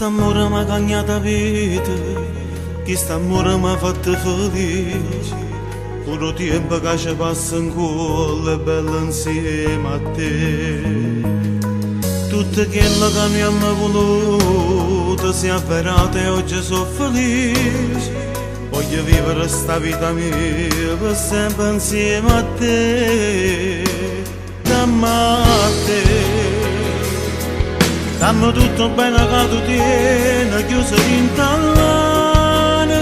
Chist'ammore m'ha cagnato 'a vita, chist'ammore m'ha fatto felice. Pure 'o tiempo ca ce passa 'ncuollo è bello 'nsieme a te. Tutto chello ca nuje ammo vuluto s'è avverato e oggi so' felice. Voglio vivere 'sta vita mia pe' sempe 'nsieme a te. Damme a te. Damme tutto 'o bene ca tu tiene chiuso dint' all'anema.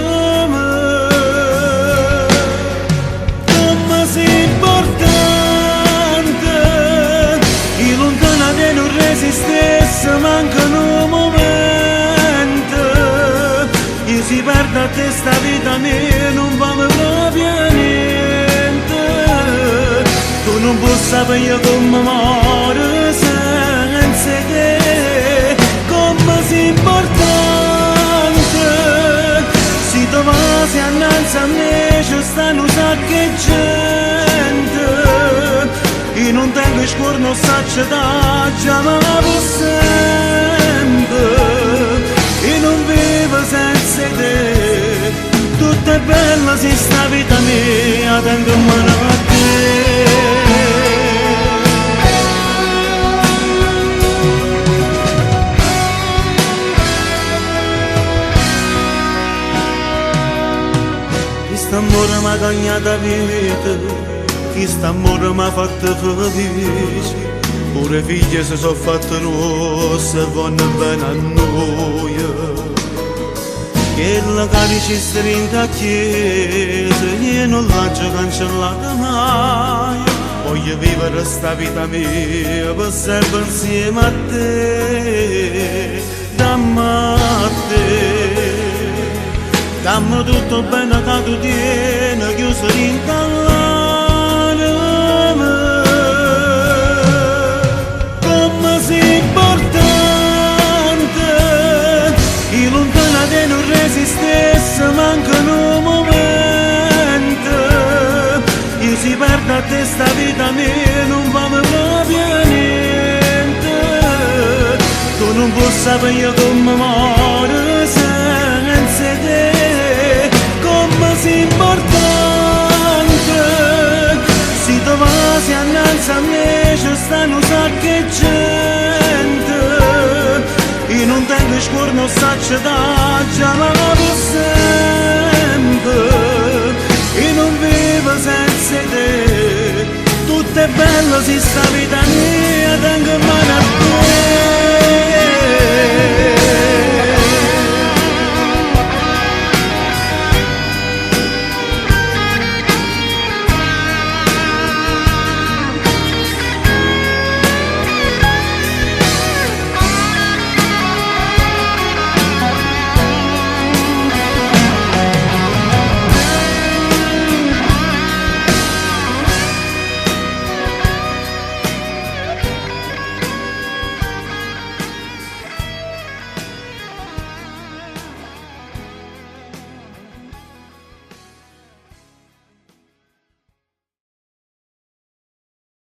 Comme si importante, io luntano 'a te nun resistesse manco nu mumento. Io si perdo a te sta vita mia nun vale proprio niente. Tu nun può sapè io comme moro senza 'e te. Comme si importante, si te vase annanze a me ce sta nu sacco 'e gente. Io nun tengo scuorno, 'o saccio t'aggia amà pe' sempe. Io nun vivo senza 'e te. Tutto è bello si sta vita mia tengo 'mmano a te. Chist'ammore m'ha cagnato 'a vita, chist'ammore m'ha fatto felice. Pure 'e figlie se so' fatte gruosse e vonno bene a nuje. Chello ca diciste dint' 'a chiesa io nun l'aggio cancellato maje. Voglio vivere 'sta vita mia pe' sempe 'nsieme a te. Damme a te. Damme tutto 'o bene ca tu tiene chiuso dint' all'anema. Comme si importante, io luntano 'a te nun resistesse manco nu mumento. Io si perdo a te sta vita mia nun vale proprio niente. Tu nun può sapè io comme moro senza 'e te. Comme si importante, si te vase annanze a me ce sta nu sacco 'e gente. Io nun tengo scuorno, 'o saccio t'aggia amà pe' sempe. Io nun vivo senza 'e te. Tutto è bello si sta vita mia tengo 'mmano a te.